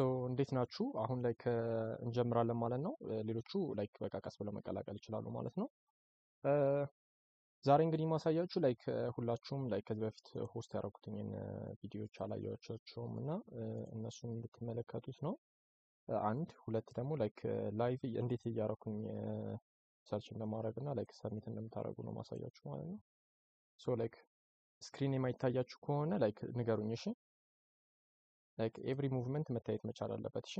So እንዴት ናችሁ? አሁን like እንጀምራለን ማለት ነው። ሌሎቹ like በቃ ቀስ ብለው መቀላቀል ይችላሉ ማለት ነው። ዛሬ እንግዲህ ማሳያችሁ like ሁላችሁም like ከዚህ በፊት host ያደረኩትኝን ቪዲዮዎች አላያችኋቸውም እና እነሱን እንድትመለከቱት ነው። አንድ ሁለት ደግሞ like live እንዴት እያደረኩኝ search እንደማድረግ እና like submit እንደምታደርጉ ነው ማሳያችሁ ማለት ነው። So like screen የማይታያችሁ ከሆነ like ንገሩኝ እሺ። Like every movement መታየት መቻል አለበት እሺ።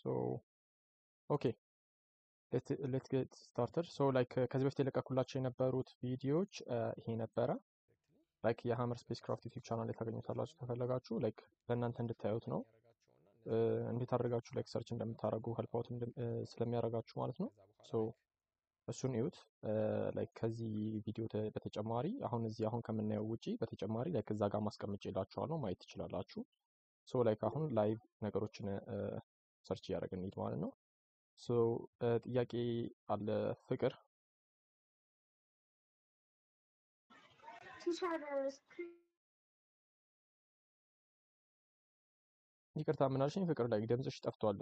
So okay, let's get started. So like ከዚህ በፊት የለቀኩላቸው የነበሩት ቪዲዮዎች ይሄ ነበረ። Like የሀመር Spacecraft YouTube channel ላይ ታገኙታላችሁ ከፈለጋችሁ። Like ለእናንተ እንድታዩት ነው፣ እንዴት አድርጋችሁ like search እንደምታደርጉ help out ስለሚያደርጋችሁ ማለት ነው። So እሱን እዩት። Like ከዚህ ቪዲዮ በተጨማሪ አሁን እዚህ አሁን ከምናየው ውጪ በተጨማሪ like እዛ ጋር ማስቀምጬላችኋለሁ ማየት ትችላላችሁ። So like አሁን live ነገሮችን search እያደረግን እንሂድ ማለት ነው። So ጥያቄ አለ ፍቅር? ይቅርታ ምን አልሽኝ? ፍቅር ላይ ድምፅሽ ጠፍቷል።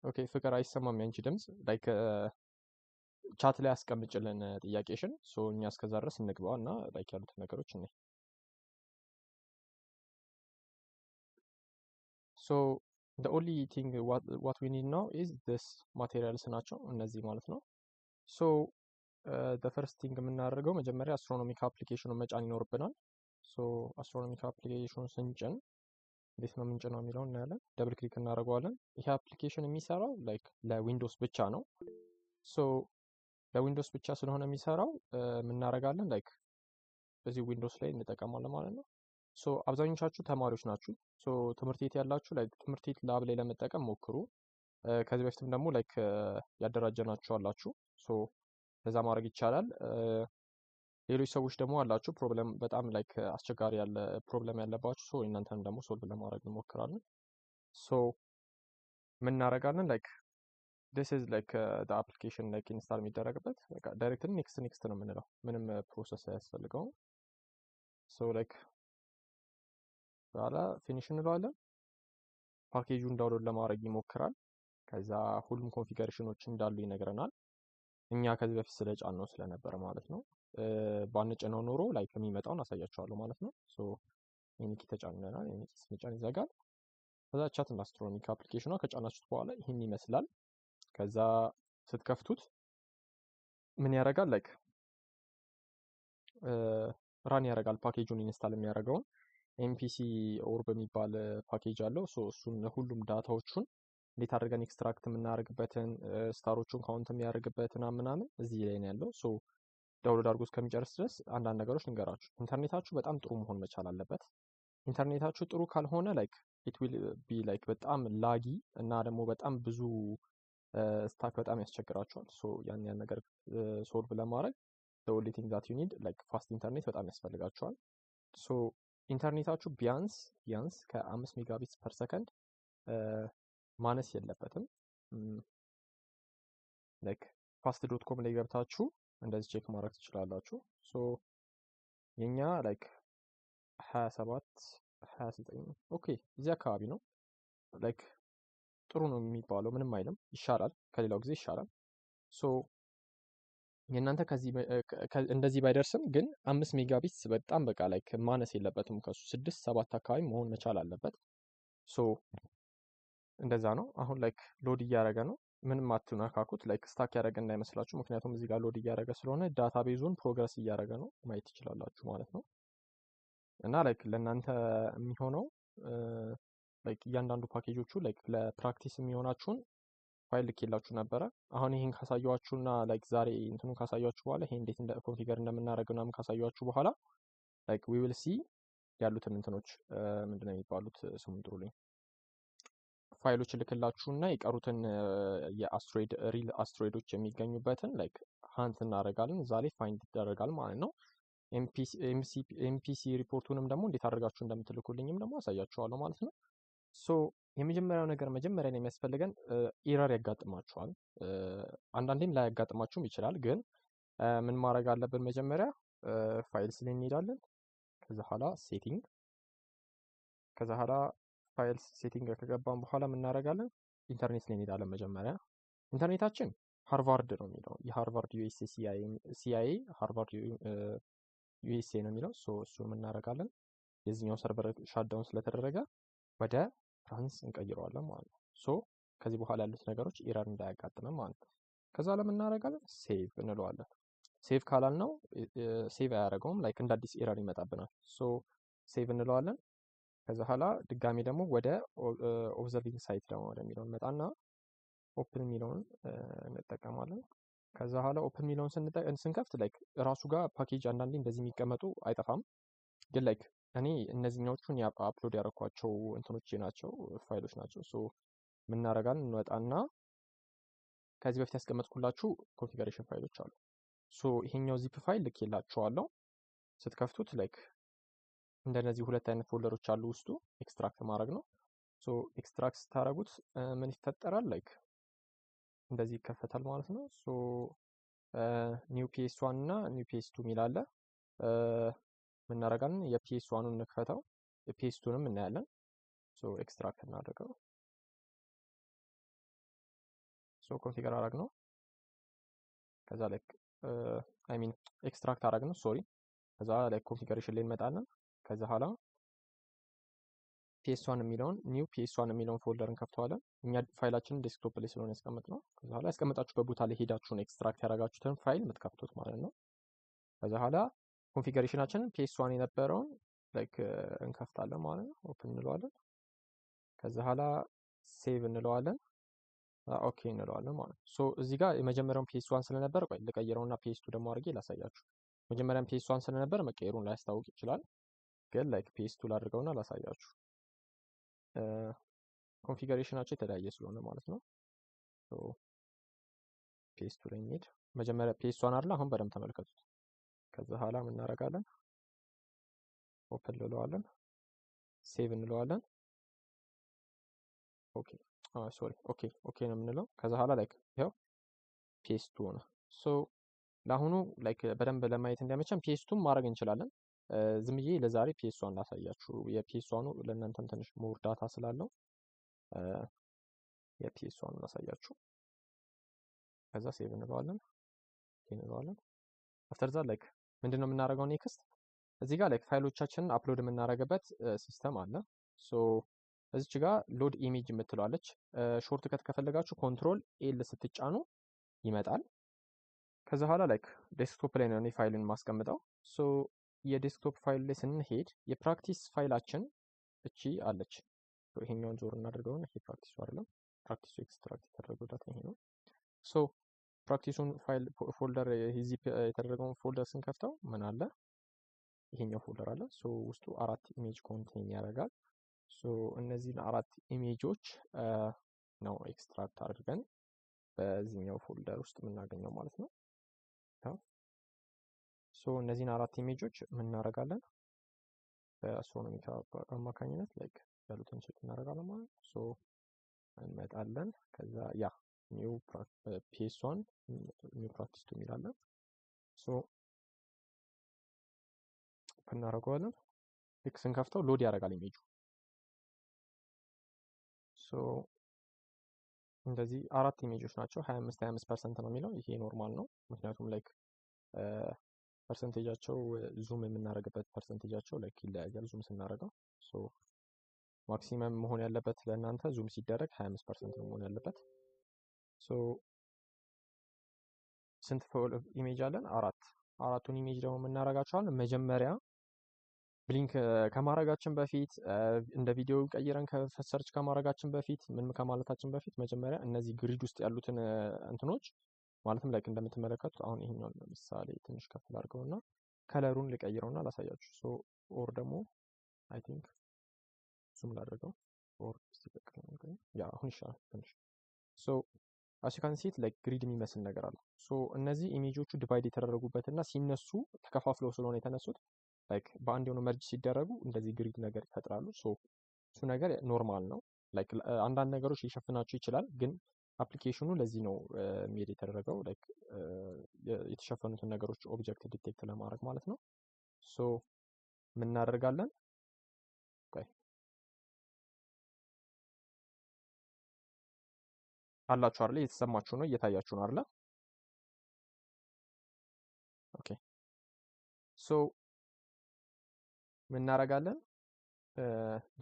Okay ፍቅር አይሰማም ያንቺ ድምፅ። Like chat ላይ አስቀምጭልን ጥያቄሽን። So እኛ እስከዛ ድረስ እንግባ እና like ያሉትን ነገሮች እኔ so the only thing what we need now is this materials ናቸው እነዚህ ማለት ነው። So the first thing የምናደርገው መጀመሪያ Astronomica application ኑን መጫን ይኖርብናል። So Astronomica application ኑን ስንጭን እንዴት ነው የምንጭነው የሚለውን እናያለን። Double click እናደርገዋለን። ይሄ application የሚሰራው like ለ Windows ብቻ ነው። So ለ Windows ብቻ ስለሆነ የሚሰራው የምናደርጋለን like በዚህ Windows ላይ እንጠቀማለን ማለት ነው። So አብዛኞቻችሁ ተማሪዎች ናችሁ። So ትምህርት ቤት ያላችሁ like ትምህርት ቤት lab ላይ ለመጠቀም ሞክሩ። ከዚህ በፊትም ደግሞ like ያደራጀናችሁ አላችሁ። So ለዛ ማድረግ ይቻላል። ሌሎች ሰዎች ደግሞ አላችሁ problem በጣም like አስቸጋሪ ያለ problem ያለባችሁ። So እናንተንም ደግሞ solve ለማድረግ እንሞክራለን። So ምን እናደርጋለን like this is like the application like install የሚደረግበት በቃ directly next next ነው የምንለው፣ ምንም process አያስፈልገውም። So like በኋላ finish እንለዋለን። Package ኡን download ለማድረግ ይሞክራል። ከዛ ሁሉም configuration ኖች እንዳሉ ይነግረናል። እኛ ከዚህ በፊት ስለጫን ነው ስለነበረ ማለት ነው። ባንጭነው ኖሮ like የሚመጣውን አሳያቸዋለሁ ማለት ነው። So ይሄን key ተጫንለናል። ይሄን key ስንጫን ይዘጋል። ከዛ chat እና Astronomica application ኗ ከጫናችሁት በኋላ ይህን ይመስላል። ከዛ ስትከፍቱት ምን ያደርጋል? Like run ያደርጋል package ኡን install የሚያደርገውን MPC Orb የሚባል ፓኬጅ አለው። So እሱን ሁሉም data ዎቹን እንዴት አድርገን extract የምናደርግበትን star ኦቹን count የሚያደርግበትን ምናምን እዚህ ላይ ነው ያለው። So download አድርጎ እስከሚጨርስ ድረስ አንዳንድ ነገሮች ልንገራችሁ። ኢንተርኔታችሁ በጣም ጥሩ መሆን መቻል አለበት። ኢንተርኔታችሁ ጥሩ ካልሆነ like it will be like በጣም laggy እና ደግሞ በጣም ብዙ stuck በጣም ያስቸግራቸዋል። So ያን ያን ነገር solve ለማድረግ the only thing that you need like fast internet በጣም ያስፈልጋቸዋል። So ኢንተርኔታችሁ ቢያንስ ቢያንስ ከ5 megabit per second ማነስ የለበትም። Like fast.com ላይ ገብታችሁ እንደዚህ check ማድረግ ትችላላችሁ። So የኛ like 27 29 okay እዚህ አካባቢ ነው። Like ጥሩ ነው የሚባለው፣ ምንም አይልም፣ ይሻላል፣ ከሌላው ጊዜ ይሻላል። So የእናንተ ከዚህ እንደዚህ ባይደርስም ግን 5 megabits በጣም በቃ like ማነስ የለበትም። ከሱ 6 7 አካባቢ መሆን መቻል አለበት። So እንደዛ ነው። አሁን like load እያደረገ ነው። ምንም አትነካኩት፣ like stuck ያደረገ እንዳይመስላችሁ። ምክንያቱም እዚህ ጋር load እያደረገ ስለሆነ database ኡን progress እያደረገ ነው፣ ማየት ትችላላችሁ ማለት ነው። እና like ለእናንተ የሚሆነው like እያንዳንዱ package ኦቹ like ለ practice የሚሆናችሁን ፋይል ልኬላችሁ ነበረ። አሁን ይሄን ካሳየኋችሁና like ዛሬ እንትኑን ካሳየኋችሁ በኋላ ይሄ እንዴት እንደ configure እንደምናደርግ ምናምን ካሳየኋችሁ በኋላ like we will see ያሉትን እንትኖች ምንድነው የሚባሉት ስሙን ጥሩልኝ ፋይሎች ልክላችሁና የቀሩትን የ asteroid real asteroid ኦች የሚገኙበትን like hunt እናደርጋለን። እዛ ላይ find ይደረጋል ማለት ነው። MPC ሪፖርቱንም ደግሞ እንዴት አድርጋችሁ እንደምትልኩልኝም ደግሞ አሳያችኋለሁ ማለት ነው። So የመጀመሪያው ነገር መጀመሪያ ላይ የሚያስፈልገን error ያጋጥማችኋል። አንዳንዴም ላያጋጥማችሁም ይችላል። ግን ምን ማድረግ አለብን? መጀመሪያ files ላይ እንሄዳለን። ከዛ በኋላ setting፣ ከዛ በኋላ files setting ከገባን በኋላ ምን እናደርጋለን? ኢንተርኔት ላይ እንሄዳለን። መጀመሪያ ኢንተርኔታችን ሃርቫርድ ነው የሚለው፣ የሃርቫርድ USA CIA ሃርቫርድ USA ነው የሚለው። So እሱን ምን እናደርጋለን? የዚህኛው server shutdown ስለተደረገ ወደ ፍራንስ እንቀይረዋለን ማለት ነው። So ከዚህ በኋላ ያሉት ነገሮች error እንዳያጋጥመን ማለት ነው። ከዛ ለምን እናደርጋለን? Save እንለዋለን። Save ካላልነው save አያደርገውም፣ like እንደ አዲስ error ይመጣብናል። So save እንለዋለን። ከዛ በኋላ ድጋሚ ደግሞ ወደ observing site ደግሞ ወደሚለው እንመጣና open የሚለውን እንጠቀማለን። ከዛ በኋላ open የሚለውን ስንከፍት like ራሱ ጋር ፓኬጅ አንዳንዴ እንደዚህ የሚቀመጡ አይጠፋም። ግን like እኔ እነዚህኛዎቹን upload ያደረኳቸው እንትኖች ናቸው፣ ፋይሎች ናቸው። So ምን እናደርጋለን? እንወጣና ከዚህ በፊት ያስቀመጥኩላችሁ configuration ፋይሎች አሉ። So ይሄኛው zip file ልኬላችኋለሁ። ስትከፍቱት like እንደነዚህ ሁለት አይነት folder ኦች አሉ ውስጡ፣ extract ማድረግ ነው። So extract ስታደርጉት ምን ይፈጠራል? Like እንደዚህ ይከፈታል ማለት ነው። So new PS1 እና new PS2 የሚል አለ። ምን እናደርጋለን? የ PS1ኑን እንክፈተው፣ የ PS2ንም እናያለን። So extract እናደርገው። So configure አደረግነው። ከዛ like I mean extract አደረግነው፣ sorry። ከዛ like configuration ላይ እንመጣለን። ከዛ ኋላ PS1 የሚለውን new PS1 የሚለውን folder እንከፍተዋለን። እኛ ፋይላችንን desktop ላይ ስለሆነ ያስቀመጥነው። ከዛ ኋላ ያስቀመጣችሁበት ቦታ ላይ ሄዳችሁን extract ያደረጋችሁትን ፋይል የምትከፍቱት ማለት ነው። ከዛ ኋላ configuration ኣችንን PS1 የነበረውን like እንከፍታለን ማለት ነው። Open እንለዋለን። ከዛ ኋላ save እንለዋለን። Okay እንለዋለን ማለት ነው። So እዚህ ጋር የመጀመሪያውን PS1 ስለነበር ቆይ ልቀይረውና PS2 ደግሞ አድርጌ ላሳያችሁ። መጀመሪያም PS1 ስለነበር መቀየሩን ላያስታውቅ ይችላል። ግን like PS2 ላድርገውና ላሳያችሁ። Configuration ኣቸው የተለያየ ስለሆነ ማለት ነው። So PS2 ላይ እንሂድ። መጀመሪያ PS1 አይደል? አሁን በደንብ ተመልከቱት። ከዛ በኋላ ምን እናደርጋለን? Open እንለዋለን። Save እንለዋለን። Okay, sorry, okay ነው የምንለው። ከዛ በኋላ like ይኸው PS2 ሆነ። So ለአሁኑ like በደንብ ለማየት እንዲያመቸን PS2ም ማድረግ እንችላለን። ዝም ብዬ ለዛሬ PS1 ላሳያችሁ። የ PS1ኑ ለእናንተም ትንሽ more data ስላለው የ PS1ኑ ላሳያችሁ። ከዛ save እንለዋለን፣ okay እንለዋለን። After that like ምንድነው የምናደርገው next እዚህ ጋር like ፋይሎቻችንን upload የምናደርግበት system አለ። So እዚች ጋር load image የምትለዋለች። Shortcut ከፈለጋችሁ control L ስትጫኑ ይመጣል። ከዛ በኋላ like desktop ላይ ነው እኔ ፋይሉን ማስቀምጠው። So የ desktop ፋይል ላይ ስንሄድ የ practice ፋይላችን እቺ አለች። ይሄኛውን ዞር እናደርገውና ይሄ practice ኡ አይደለም፣ practice ኡ extract የተደረገው data ይሄ ነው። So practice ኡን file folder zip የተደረገውን folder ስንከፍተው ምን አለ? ይሄኛው folder አለ። So ውስጡ አራት image contain ያደርጋል። So እነዚህን አራት image ኦች ነው extract አድርገን በዚህኛው folder ውስጥ የምናገኘው ማለት ነው። So እነዚህን አራት image ኦች ምን እናደርጋለን? በ Astronomica አማካኝነት like ያሉትን check እናደርጋለን ማለት ነው። So እንመጣለን። ከዛ ያ new PS1 new practice 2 የሚላለን። So እናደርገዋለን። ልክ ስንከፍተው load ያደርጋል image ኡ። So እንደዚህ አራት image ኦች ናቸው። 25 25% ነው የሚለው፣ ይሄ normal ነው። ምክንያቱም like percentage ኣቸው zoom የምናደርግበት percentage ኣቸው like ይለያያል zoom ስናደርገው። So maximum መሆን ያለበት ለእናንተ zoom ሲደረግ 25% ነው መሆን ያለበት። So ስንት image አለን? አራት። አራቱን image ደግሞ የምናደርጋቸዋለን መጀመሪያ blink ከማድረጋችን በፊት፣ እንደ ቪዲዮ ቀይረን search ከማድረጋችን በፊት፣ ምን ከማለታችን በፊት መጀመሪያ እነዚህ grid ውስጥ ያሉትን እንትኖች ማለትም like እንደምትመለከቱት አሁን ይሄኛውን ለምሳሌ ትንሽ ከፍ ላድርገውና color ኡን ልቀይረውና ላሳያችሁ። So or ደግሞ I think zoom ላድርገው or yeah አሁን ይሻላል ትንሽ። So as you can see it like grid የሚመስል ነገር አለው። So እነዚህ image ኦቹ divide የተደረጉበትና ሲነሱ ተከፋፍለው ስለሆነ የተነሱት like በአንድ የሆነ merge ሲደረጉ እንደዚህ grid ነገር ይፈጥራሉ። So እሱ ነገር normal ነው። Like አንዳንድ ነገሮች ሊሸፍናቸው ይችላል፣ ግን application ኑ ለዚህ ነው made የተደረገው like የተሸፈኑትን ነገሮች object detect ለማድረግ ማለት ነው። So ምን እናደርጋለን? አላችሁ አይደል? እየተሰማችሁ ነው፣ እየታያችሁ ነው አይደል? Okay so ምን እናደርጋለን?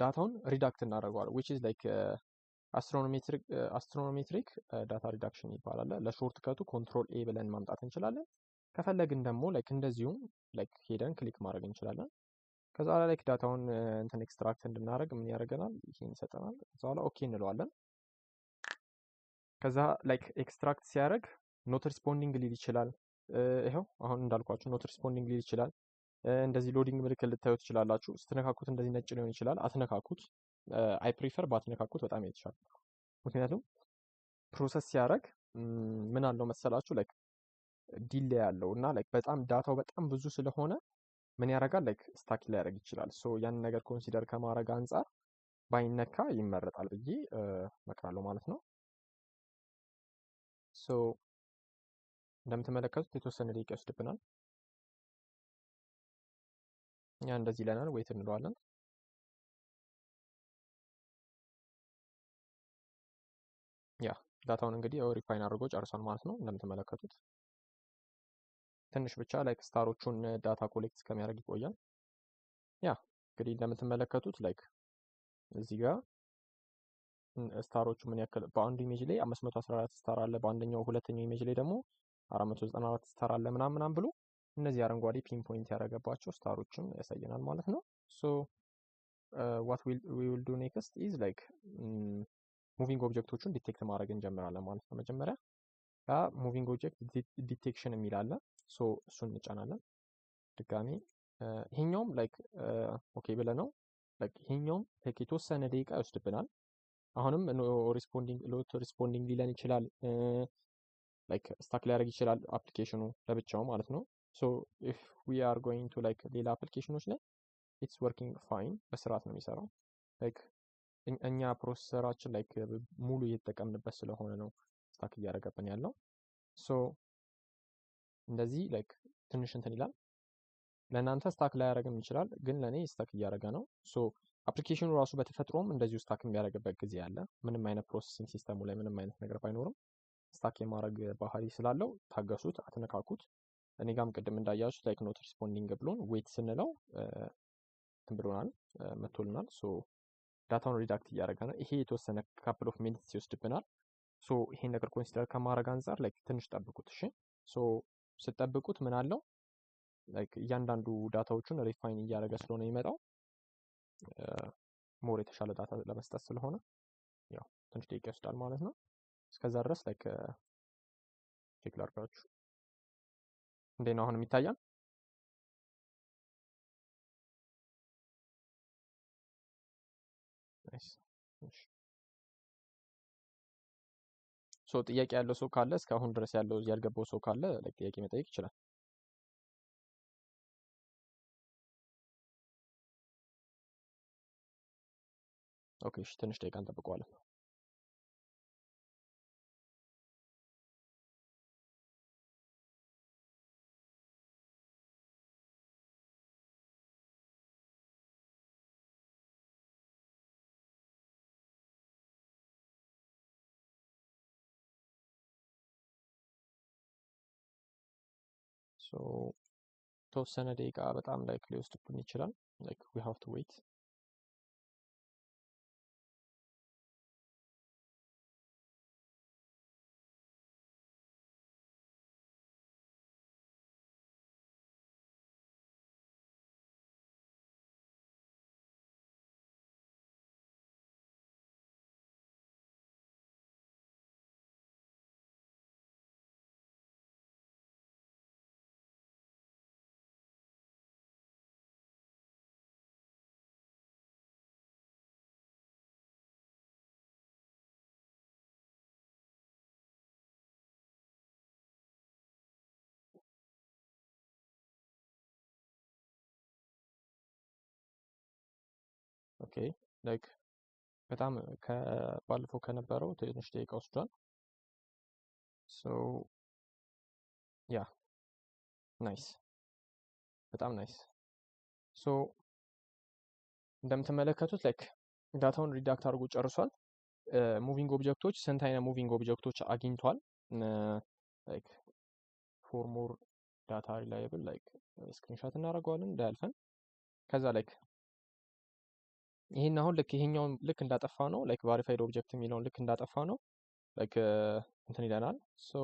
Data ውን reduct እናደርገዋለን which is like astronometric data reduction ይባላል። ለ shortcut ኡ control A ብለን ማምጣት እንችላለን። ከፈለግን ደግሞ like እንደዚሁም like ሄደን click ማድረግ እንችላለን። ከዛ በኋላ like data ውን እንትን extract እንድናደርግ ምን ያደርገናል? ይሄን ይሰጠናል። ከዛ በኋላ okay እንለዋለን። ከዛ like extract ሲያደርግ not responding ሊል ይችላል። ይኸው አሁን እንዳልኳችሁ not responding ሊል ይችላል። እንደዚህ loading ምልክት ልታዩ ትችላላችሁ። ስትነካኩት እንደዚህ ነጭ ሊሆን ይችላል። አትነካኩት። I prefer ባትነካኩት በጣም የተሻለ። ምክንያቱም process ሲያደርግ ምን አለው መሰላችሁ like delay ያለው እና like በጣም data ው በጣም ብዙ ስለሆነ ምን ያደርጋል like stuck ሊያደርግ ይችላል። So ያንን ነገር consider ከማድረግ አንጻር ባይነካ ይመረጣል ብዬ እመክራለሁ ማለት ነው። So እንደምትመለከቱት የተወሰነ ደቂቃ ይወስድብናል። ያ እንደዚህ ይለናል፣ wait እንለዋለን። Yeah data ውን እንግዲህ ያው refine አድርጎ ጨርሷል ማለት ነው። እንደምትመለከቱት ትንሽ ብቻ like star ኦቹን data collect እስከሚያደርግ ይቆያል። Yeah እንግዲህ እንደምትመለከቱት like እዚህ ጋር star ኦቹ ምን ያክል በአንዱ image ላይ 514 star አለ፣ በአንደኛው ሁለተኛው image ላይ ደግሞ 494 star አለ ምናምን ምናምን ብሎ እነዚህ አረንጓዴ pinpoint ያደረገባቸው star ኦችን ያሳየናል ማለት ነው። So what we will do next is like moving object ኦቹን detect ማድረግ እንጀምራለን ማለት ነው። መጀመሪያ moving object detection የሚል አለ። So እሱን እንጫናለን ድጋሚ። ይሄኛውም like okay ብለህ ነው like ይሄኛውም like የተወሰነ ደቂቃ ይወስድብናል። አሁንም responding not responding ሊለን ይችላል። Like stuck ሊያደርግ ይችላል application ኑ ለብቻው ማለት ነው። So if we are going to like ሌላ application ኖች ላይ it's working fine በስርዓት ነው የሚሰራው። Like እኛ processor ኣችን like ሙሉ እየተጠቀምንበት ስለሆነ ነው stuck እያደረገብን ያለው። So እንደዚህ like ትንሽ እንትን ይላል። ለእናንተ stuck ላያደርግም ይችላል፣ ግን ለእኔ stuck እያደረገ ነው። So application ኑ ራሱ በተፈጥሮም እንደዚሁ stuck የሚያደርግበት ጊዜ አለ። ምንም አይነት processing system ኡ ላይ ምንም አይነት ነገር ባይኖርም stuck የማድረግ ባህሪ ስላለው ታገሱት፣ አትነካኩት። እኔ ጋም ቅድም እንዳያችሁት like not responding ብሎን wait ስንለው እንትን ብሎናል፣ መቶልናል። So data ውን reduct እያደረገ ነው። ይሄ የተወሰነ couple of minutes ይወስድብናል። So ይሄን ነገር consider ከማድረግ አንጻር like ትንሽ ጠብቁት። እሺ so ስትጠብቁት ምን አለው like እያንዳንዱ data ዎቹን refine እያደረገ ስለሆነ የሚመጣው more የተሻለ data ለመስጠት ስለሆነ ያው ትንሽ ደቂቃ ይወስዳል ማለት ነው። እስከዛ ድረስ like check ላድርጋችሁ። እንዴት ነው አሁንም ይታያል? Nice። So ጥያቄ ያለው ሰው ካለ እስካሁን ድረስ ያለው ያልገባው ሰው ካለ like ጥያቄ መጠየቅ ይችላል። Okay እሺ፣ ትንሽ ደቂቃ እንጠብቀዋለን። So የተወሰነ ደቂቃ በጣም like ሊወስድብን ይችላል። Like we have to wait። Okay, like በጣም ከባለፈው ከነበረው ትንሽ ደቂቃ ወስዷል። So yeah, nice፣ በጣም nice። So እንደምትመለከቱት like data ውን redact አድርጎ ጨርሷል። Moving object ኦች፣ ስንት አይነት moving object ኦች አግኝቷል። Like for more data reliable like screenshot እናደርገዋለን እንዳያልፈን። ከዛ like ይሄን አሁን ልክ ይሄኛውን ልክ እንዳጠፋ ነው፣ like verified object የሚለውን ልክ እንዳጠፋ ነው like እንትን ይለናል። So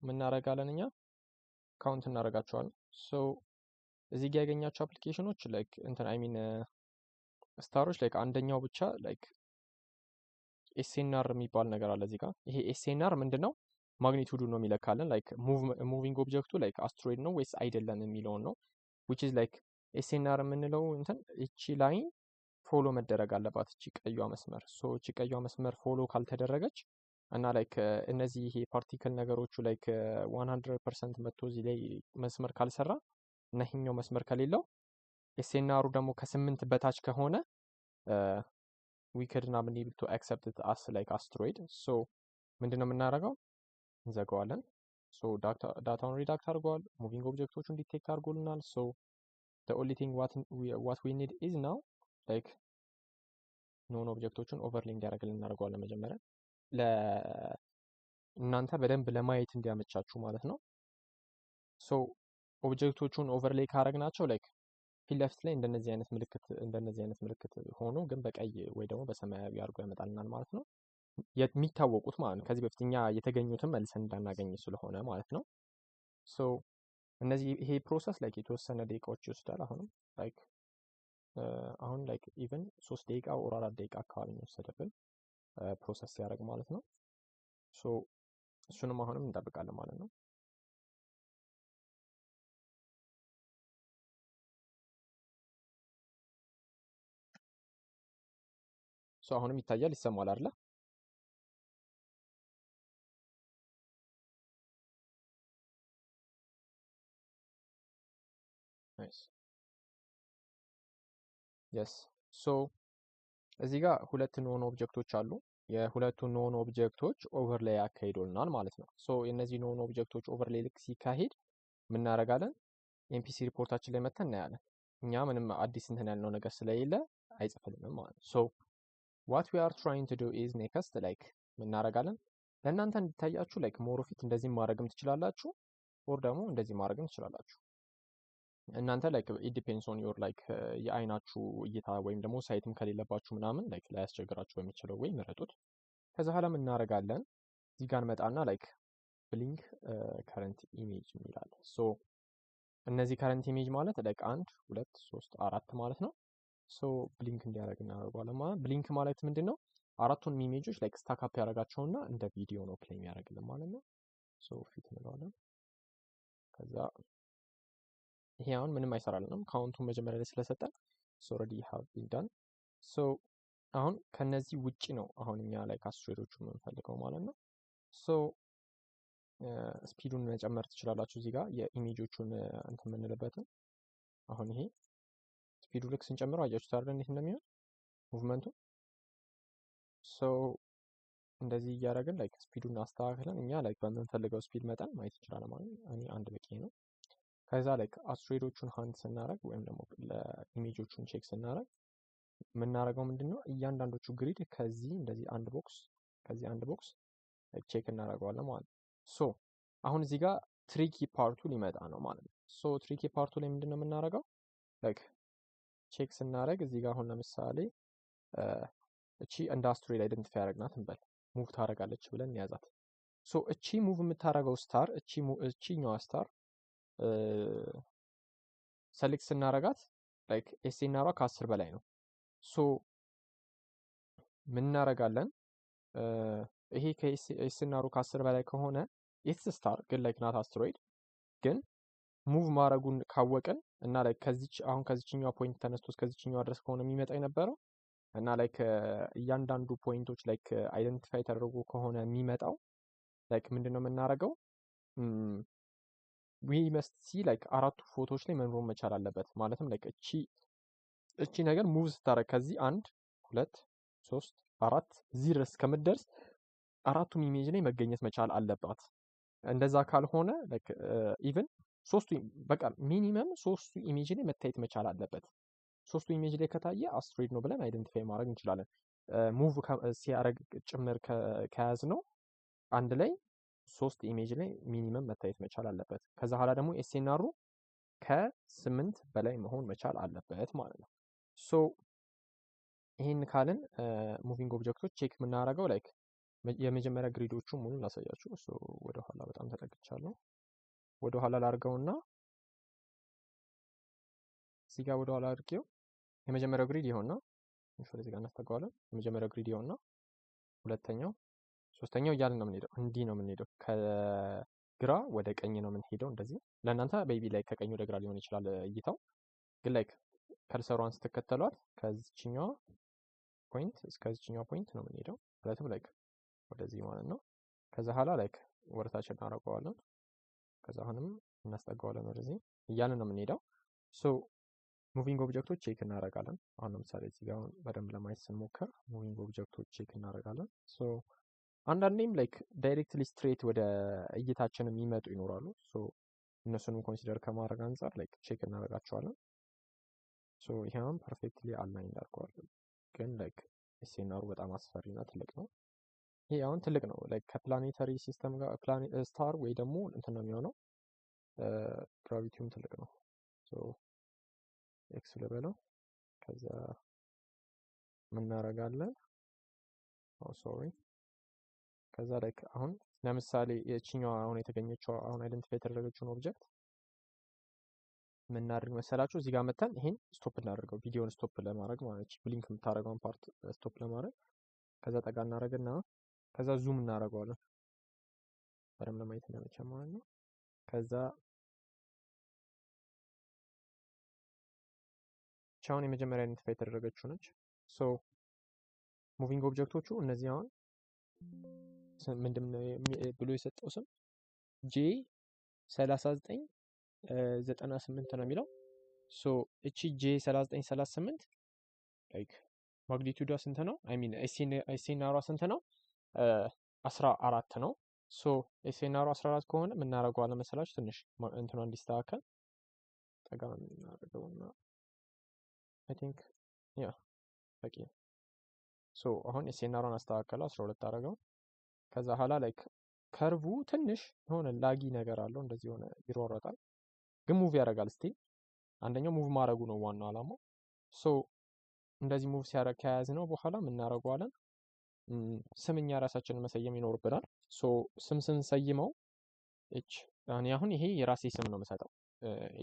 ምን እናደርጋለን እኛ? Count እናደርጋቸዋለን። So እዚህ ጋር ያገኛቸው application ኖች like እንትን፣ I mean star ኦች፣ like አንደኛው ብቻ like SNR የሚባል ነገር አለ እዚህ ጋር። ይሄ SNR ምንድን ነው? Magnitude ኡ ነው የሚለካልን። Like moving object ኡ like asteroid ነው ወይስ አይደለም የሚለውን ነው። Which is like SNR የምንለው እንትን እቺ line follow መደረግ አለባት፣ እቺ ቀዩዋ መስመር። So እቺ ቀዩዋ መስመር follow ካልተደረገች እና like እነዚህ ይሄ particle ነገሮቹ like 100% መጥቶ እዚህ ላይ መስመር ካልሰራ እና ይሄኛው መስመር ከሌለው፣ SNR ኡ ደግሞ ከ8 በታች ከሆነ we could not be able to accept it as like asteroid። So ምንድነው የምናደርገው? እንዘጋዋለን። So data ውን redact አድርገዋል። Moving object ኦቹን detect አድርጎልናል። So the only thing what we need is now like known object ኦቹን overlay እንዲያደርግልን እናደርገዋለን። መጀመሪያ ለእናንተ በደንብ ለማየት እንዲያመቻችሁ ማለት ነው። So object ኦቹን overlay ካረግናቸው like ፊት ለፊት ላይ እንደነዚህ አይነት ምልክት ሆኖ ግን በቀይ ወይ ደግሞ በሰማያዊ አድርጎ ያመጣልናል ማለት ነው። የሚታወቁት ማለት ነው። ከዚህ በፊት እኛ የተገኙትን መልሰን እንዳናገኝ ስለሆነ ማለት ነው። So እነዚህ ይሄ process like የተወሰነ ደቂቃዎች ይወስዳል። አሁንም like አሁን like even 3 ደቂቃ or 4 ደቂቃ አካባቢ ነው የወሰደብን process ሲያደርግ ማለት ነው። So እሱንም አሁንም እንጠብቃለን ማለት ነው። So አሁንም ይታያል፣ ይሰማል አይደለ? Nice, yes። So እዚህ ጋር ሁለት known object ኦች አሉ። የሁለቱ known object ኦች overlay አካሂዶልናል ማለት ነው። So የእነዚህ known object ኦች overlay ልክ ሲካሄድ ምናደርጋለን? MPC report ኣችን ላይ መተን እናያለን። እኛ ምንም አዲስ እንትን ያልነው ነገር ስለሌለ አይጽፍልንም ማለት ነው። So what we are trying to do is next like ምናደርጋለን? ለእናንተ እንዲታያችሁ like more of it እንደዚህ ማድረግም ትችላላችሁ፣ or ደግሞ እንደዚህ ማድረግም ትችላላችሁ። እናንተ like it depends on your like የአይናችሁ እይታ ወይም ደግሞ sight ም ከሌለባችሁ ምናምን like ላያስቸግራችሁ በሚችለው ወይ ምረጡት። ከዛ በኋላ ምን እናደርጋለን? እዚህ ጋር እንመጣና like blink current image የሚላል። So እነዚህ current image ማለት like አንድ፣ ሁለት፣ ሶስት፣ አራት ማለት ነው። So blink እንዲያደርግ እናደርገዋለን ማለት። Blink ማለት ምንድን ነው? አራቱን image ኦች like stack up ያደርጋቸውና እንደ ቪዲዮ ነው play የሚያደርግልን ማለት ነው። So fit እንለዋለን። ከዛ ይሄ አሁን ምንም አይሰራልንም፣ count ኡን መጀመሪያ ላይ ስለሰጠን already have been done። So አሁን ከነዚህ ውጪ ነው አሁን እኛ like asteroid ኦቹ የምንፈልገው ማለት ነው። So speed ኡን መጨመር ትችላላችሁ እዚህ ጋር የ image ኦቹን እንትን የምንልበትን። አሁን ይሄ speed ኡ ልክ ስንጨምረው አያችሁት አይደል እንዴት እንደሚሆን movement ኡ? So እንደዚህ እያደረግን like speed ኡን አስተካክለን እኛ like በምንፈልገው speed መጠን ማየት እንችላለን ማለት ነው። እኔ አንድ በቂ ነው። ከዛ like asteroid ኦቹን hunt ስናደርግ ወይም ደግሞ ለ image ኦቹን check ስናደርግ የምናደርገው ምንድን ነው? እያንዳንዶቹ grid ከዚህ እንደዚህ አንድ box፣ ከዚህ አንድ box check እናደርገዋለን ማለት ነው። So አሁን እዚህ ጋር tricky part ኡ ሊመጣ ነው ማለት ነው። So tricky part ኡ ላይ ምንድን ነው የምናደርገው? Like check ስናደርግ እዚህ ጋር አሁን ለምሳሌ እቺ እንደ asteroid identify ያደረግናት እንበል፣ move ታደርጋለች ብለን ያዛት። So እቺ move የምታደርገው star፣ እቺኛዋ star select ስናረጋት like SNR ሯ ከ10 በላይ ነው። So ምን እናረጋለን? ይሄ ከ SNR ሩ ከ10 በላይ ከሆነ it's star ግን like not asteroid። ግን move ማድረጉን ካወቅን እና like ከዚች አሁን ከዚችኛዋ point ተነስቶ እስከዚችኛዋ ድረስ ከሆነ የሚመጣ የነበረው እና like እያንዳንዱ point ኦች like identify ተደርጎ ከሆነ የሚመጣው like ምንድን ነው የምናደርገው? We must see like አራቱ ፎቶዎች ላይ መኖር መቻል አለበት። ማለትም like እቺ ነገር move ስታደርግ ከዚህ አንድ 2 3 4 እዚህ ድረስ እስከምትደርስ አራቱም image ላይ መገኘት መቻል አለባት። እንደዛ ካልሆነ like even ሶስቱ በቃ minimum ሶስቱ image ላይ መታየት መቻል አለበት። ሶስቱ image ላይ ከታየ አስትሮይድ ነው ብለን identify ማድረግ እንችላለን። Move ሲያደርግ ጭምር ከያዝ ነው አንድ ላይ ሶስት image ላይ minimum መታየት መቻል አለበት። ከዛ ኋላ ደግሞ SNR ኡ ከ8 በላይ መሆን መቻል አለበት ማለት ነው። So ይሄን ካልን moving object ኦች check የምናደርገው like የመጀመሪያ grid ኦቹ ሙሉ ላሳያችሁ። So ወደ ኋላ በጣም ተጠግቻለሁ። ወደ ኋላ ላድርገውና እዚህ ጋር ወደ ኋላ አድርጌው የመጀመሪያው grid ይሆንና እዚህ ጋር እናስጠጋዋለን። የመጀመሪያው grid ይሆንና ሁለተኛው፣ ሶስተኛው እያልን ነው የምንሄደው። እንዲህ ነው የምንሄደው፣ ከግራ ወደ ቀኝ ነው የምንሄደው። እንደዚህ ለእናንተ maybe like ከቀኝ ወደ ግራ ሊሆን ይችላል እይታው፣ ግን like cursor ሯን ስትከተሏት ከዚችኛዋ point እስከዚችኛዋ point ነው የምንሄደው። ማለትም like ወደዚህ ማለት ነው። ከዛ ኋላ like ወደታች እናደርገዋለን። ከዛ አሁንም እናስጠጋዋለን ወደዚህ እያልን ነው የምንሄደው። So moving object ኦች check እናደርጋለን። አሁን ለምሳሌ እዚህ ጋር በደንብ ለማየት ስንሞክር moving object ኦች check እናደርጋለን። So አንዳንዴም like directly straight ወደ እይታችን የሚመጡ ይኖራሉ። So እነሱንም consider ከማድረግ አንጻር like check እናደርጋቸዋለን። So ይሄም perfectly align አድርገዋል፣ ግን like SNR ኡ በጣም አስፈሪና ትልቅ ነው። ይሄ አሁን ትልቅ ነው like ከ planetary system ጋር star ወይ ደግሞ እንትን ነው የሚሆነው፣ gravity ውም ትልቅ ነው። So X ልበለው። ከዛ ምን እናደርጋለን? Oh sorry። ከዛ like አሁን ለምሳሌ የቺኛዋ አሁን የተገኘችው አሁን identify የተደረገችውን object ምን እናድርግ መሰላችሁ? እዚህ ጋር መተን ይሄን stop እናደርገው፣ ቪዲዮን stop ለማድረግ ማለት blink የምታደርገውን part stop ለማድረግ ከዛ ጠጋ እናደርግና ከዛ zoom እናደርገዋለን በደንብ ለማየት እንደመቸ ማለት ነው። ከዛ አሁን የመጀመሪያ identify የተደረገችው ነች። So moving object ኦቹ እነዚህ አሁን ምንድን ነው ብሎ የሰጠው ስም J 3998 ነው የሚለው። So እቺ J 3938 like magnitude ዷ ስንት ነው? I mean SNR ሯ ስንት ነው? 14 ነው። So SNR ሯ 14 ከሆነ የምናደርገው አለ መሰላችሁ ትንሽ እንትኗ እንዲስተካከል ጠጋ እናደርገውና I think yeah በቂ ነው። So አሁን SNR ሯን አስተካከለው 12 አደረገው። ከዛ ኋላ like curve ኡ ትንሽ የሆነ laggy ነገር አለው፣ እንደዚህ የሆነ ይሯሯጣል፣ ግን move ያደርጋል still። አንደኛው move ማድረጉ ነው ዋናው አላማው። So እንደዚህ move ሲያደርግ ከያዝ ነው በኋላ የምናደርገዋለን ስም እኛ ራሳችንን መሰየም ይኖርብናል። So ስም ስንሰይመው H እኔ አሁን ይሄ የራሴ ስም ነው የምሰጠው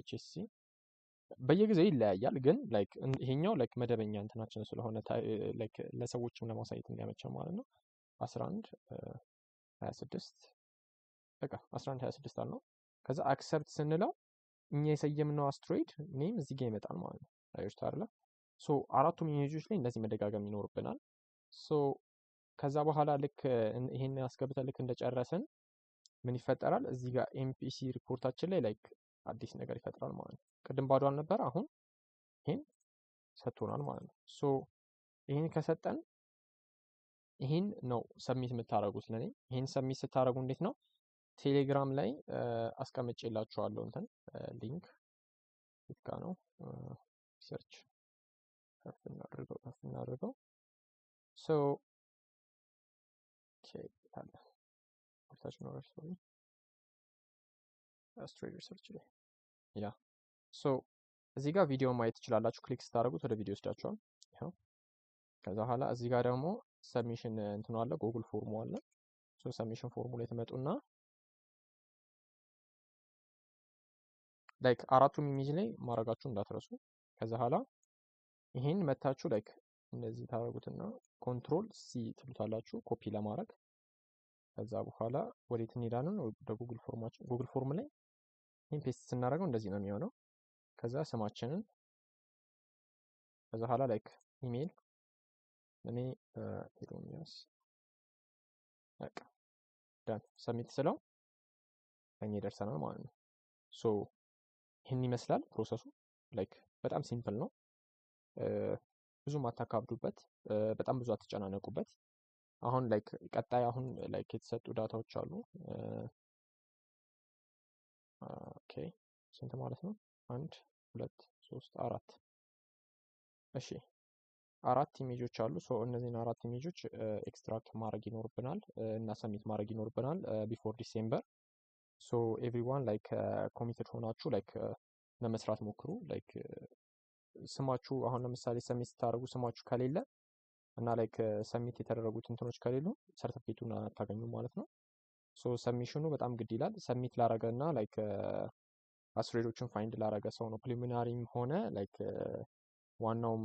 HSC በየጊዜው ይለያያል፣ ግን like ይሄኛው like መደበኛ እንትናችን ስለሆነ like ለሰዎችም ለማሳየት እንዲያመቸው ማለት ነው። 11 26 በቃ 11 26 አልነው። ከዛ accept ስንለው እኛ የሰየምነው asteroid name እዚህ ጋር ይመጣል ማለት ነው። አያችሁት አይደለ? So አራቱም image ኦች ላይ እንደዚህ መደጋገም ይኖርብናል። So ከዛ በኋላ ልክ ይሄን አስገብተን ልክ እንደጨረስን ምን ይፈጠራል? እዚህ ጋር MPC ሪፖርታችን ላይ like አዲስ ነገር ይፈጥራል ማለት ነው። ቅድም ባዶ አልነበረ፣ አሁን ይሄን ሰጥቶናል ማለት ነው። So ይሄን ከሰጠን ይሄን ነው submit የምታደርጉት ለኔ። ይሄን submit ስታደርጉ እንዴት ነው? ቴሌግራም ላይ አስቀምጬላችኋለሁ እንትን link የት ጋ ነው? Search ከፍ እናድርገው ከፍ እናድርገው። So okay አለ research ነው sorry asteroid research ላይ yeah so እዚህ ጋር ቪዲዮ ማየት ትችላላችሁ። Click ስታደርጉት ወደ ቪዲዮ ይወስዳችኋል። ይኸው ከዛ በኋላ እዚህ ጋር ደግሞ submission እንትኑ አለ፣ Google form ኡ አለ። So submission form ኡ ላይ ትመጡና like አራቱም image ላይ ማድረጋችሁ እንዳትረሱ። ከዛ በኋላ ይሄን መታችሁ like እንደዚህ ታደርጉትና control C ትሉታላችሁ ኮፒ ለማድረግ። ከዛ በኋላ ወዴት እንሄዳለን? ወደ Google form ኣችን። Google form ላይ ይሄን paste ስናደርገው እንደዚህ ነው የሚሆነው። ከዛ ስማችንን ከዛ በኋላ like email እኔ ኤሮሚያስ በቃ done submit ስለው ለኛ ይደርሰናል ማለት ነው። So ይህን ይመስላል process ኡ። Like በጣም simple ነው። ብዙም አታካብዱበት፣ በጣም ብዙ አትጨናነቁበት። አሁን like ቀጣይ አሁን like የተሰጡ data ዎች አሉ። Okay ስንት ማለት ነው? 1 2 3 4። እሺ 4 image ኦች አሉ። So እነዚህን 4 image ኦች extract ማድረግ ይኖርብናል እና submit ማድረግ ይኖርብናል before December። So everyone like committed ሆናችሁ like ለመስራት ሞክሩ። Like ስማችሁ አሁን ለምሳሌ submit ስታደርጉ ስማችሁ ከሌለ እና like submit የተደረጉት እንትኖች ከሌሉ ሰርቲፊኬቱን አታገኙም ማለት ነው። So submission ኑ በጣም ግድ ይላል። Submit ላረገ እና like asteroid ኦችን find ላረገ ሰው ነው preliminary ም ሆነ like ዋናውም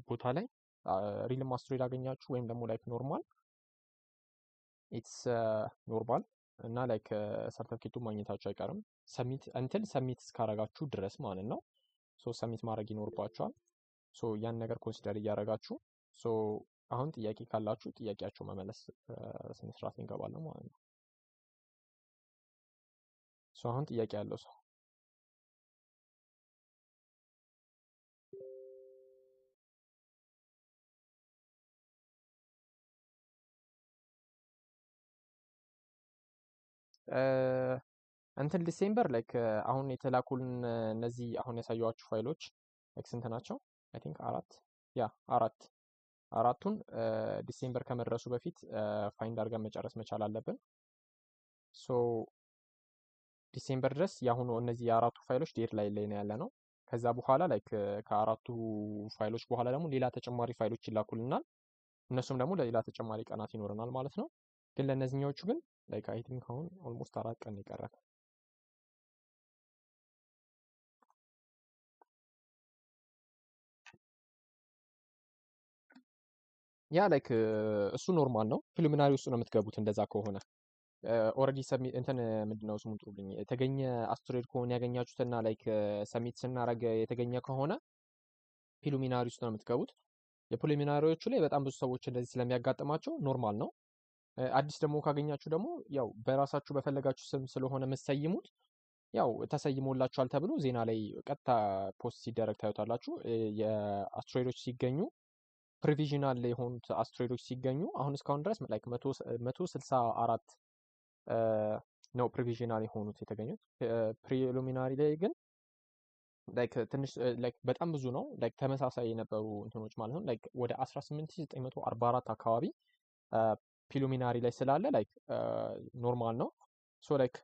ቦታ ላይ real ም asteroid አገኛችሁ ወይም ደግሞ like normal it's normal እና like ሰርቲፊኬቱ ማግኘታችሁ አይቀርም። Submit እንትን submit እስካረጋችሁ ድረስ ማለት ነው። So submit ማድረግ ይኖርባችኋል። So ያን ነገር consider እያደረጋችሁ so አሁን ጥያቄ ካላችሁ ጥያቄያችሁ መመለስ ስነ ስርዓት እንገባለን ማለት ነው። So አሁን ጥያቄ ያለው ሰው እንትን December like አሁን የተላኩልን እነዚህ አሁን ያሳየኋችሁ ፋይሎች like ስንት ናቸው? I think 4 yeah 4ቱን December ከመድረሱ በፊት find አድርገን መጨረስ መቻል አለብን። So December ድረስ ያሁኑ እነዚህ የአራቱ ፋይሎች deadline ላይ ነው ያለነው። ከዛ በኋላ like ከአራቱ ፋይሎች በኋላ ደግሞ ሌላ ተጨማሪ ፋይሎች ይላኩልናል። እነሱም ደግሞ ለሌላ ተጨማሪ ቀናት ይኖረናል ማለት ነው። ግን ለእነዚህኛዎቹ ግን like I think አሁን almost 4 ቀን ይቀራል። Yeah like እሱ normal ነው። Preliminary ውስጥ ነው የምትገቡት እንደዛ ከሆነ already submit እንትን ምንድነው ስሙን ጥሩልኝ የተገኘ አስትሮይድ ከሆነ ያገኛችሁትና like submit ስናረግ የተገኘ ከሆነ preliminary ውስጥ ነው የምትገቡት። የ preliminary ዎቹ ላይ በጣም ብዙ ሰዎች እንደዚህ ስለሚያጋጥማቸው normal ነው። አዲስ ደግሞ ካገኛችሁ ደግሞ ያው በራሳችሁ በፈለጋችሁ ስም ስለሆነ የምትሰይሙት ያው ተሰይሞላችኋል ተብሎ ዜና ላይ ቀጥታ post ሲደረግ ታዩታላችሁ። የአስትሮይዶች ሲገኙ provisional የሆኑት አስትሮይዶች ሲገኙ አሁን እስካሁን ድረስ like 164 ነው provisional የሆኑት የተገኙት። Preliminary ላይ ግን like ትንሽ like በጣም ብዙ ነው። Like ተመሳሳይ የነበሩ እንትኖች ማለት ነው። Like ወደ 18944 አካባቢ preliminary ላይ ስላለ like normal ነው። So like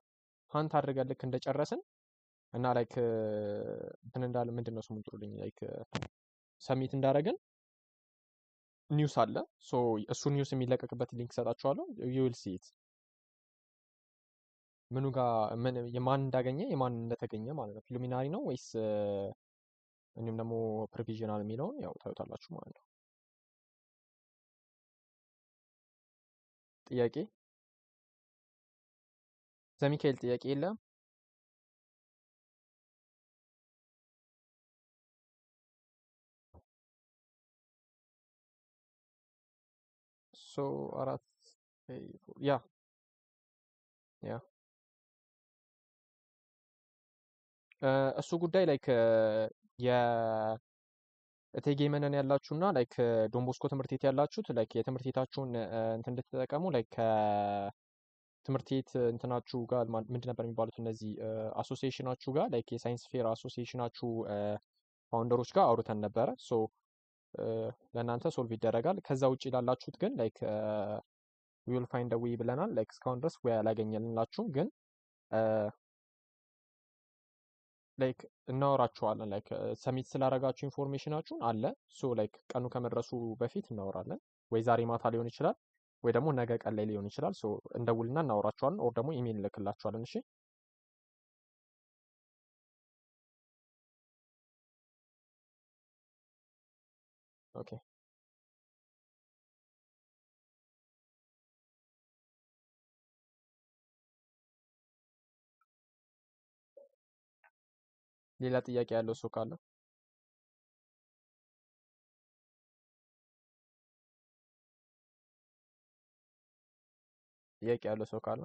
hunt አድርገን ልክ እንደጨረስን እና like እንትን እንዳለ ምንድነው ስሙን ጥሩልኝ like submit እንዳደረግን news አለ። So እሱ news የሚለቀቅበት link ሰጣችኋለሁ። You will see it ምኑ ጋር ምን የማን እንዳገኘ የማን እንደተገኘ ማለት ነው። Preliminary ነው ወይስ እንዲሁም ደግሞ provisional የሚለውን ያው ታዩታላችሁ ማለት ነው። ጥያቄ ዘሚካኤል ጥያቄ የለም? So 4 yeah yeah እሱ ጉዳይ like የእቴጌ መነን ያላችሁና like ዶንቦስኮ ትምህርት ቤት ያላችሁት like የትምህርት ቤታችሁን እንትን እንድትጠቀሙ like ትምህርት ቤት እንትናችሁ ጋር ምንድን ነበር የሚባሉት እነዚህ association ኣችሁ ጋር like የ science fair association ኣችሁ founder ኦች ጋር አውርተን ነበረ። So ለእናንተ solve ይደረጋል። ከዛ ውጪ ላላችሁት ግን like we will find a way ብለናል። Like እስካሁን ድረስ way አላገኘንላችሁም፣ ግን like እናወራችኋለን። Like submit ስላረጋችሁ information ኣችሁን አለ። So like ቀኑ ከመድረሱ በፊት እናወራለን። ወይ ዛሬ ማታ ሊሆን ይችላል ወይ ደግሞ ነገ ቀን ላይ ሊሆን ይችላል። So እንደውልና እናወራችኋለን፣ or ደግሞ ኢሜል እንልክላችኋለን። እሺ okay። ሌላ ጥያቄ ያለው ሰው ካለ ጥያቄ ያለው ሰው ካለ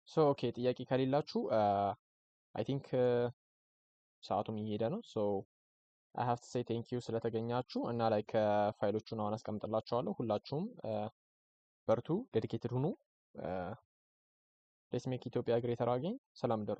So okay፣ ጥያቄ ከሌላችሁ I think ሰዓቱም እየሄደ ነው። So I have to say thank you ስለተገኛችሁ እና like ፋይሎቹን አሁን አስቀምጥላችኋለሁ። ሁላችሁም በርቱ፣ dedicated ሁኑ። Let's make Ethiopia greater again። ሰላም እደሩ።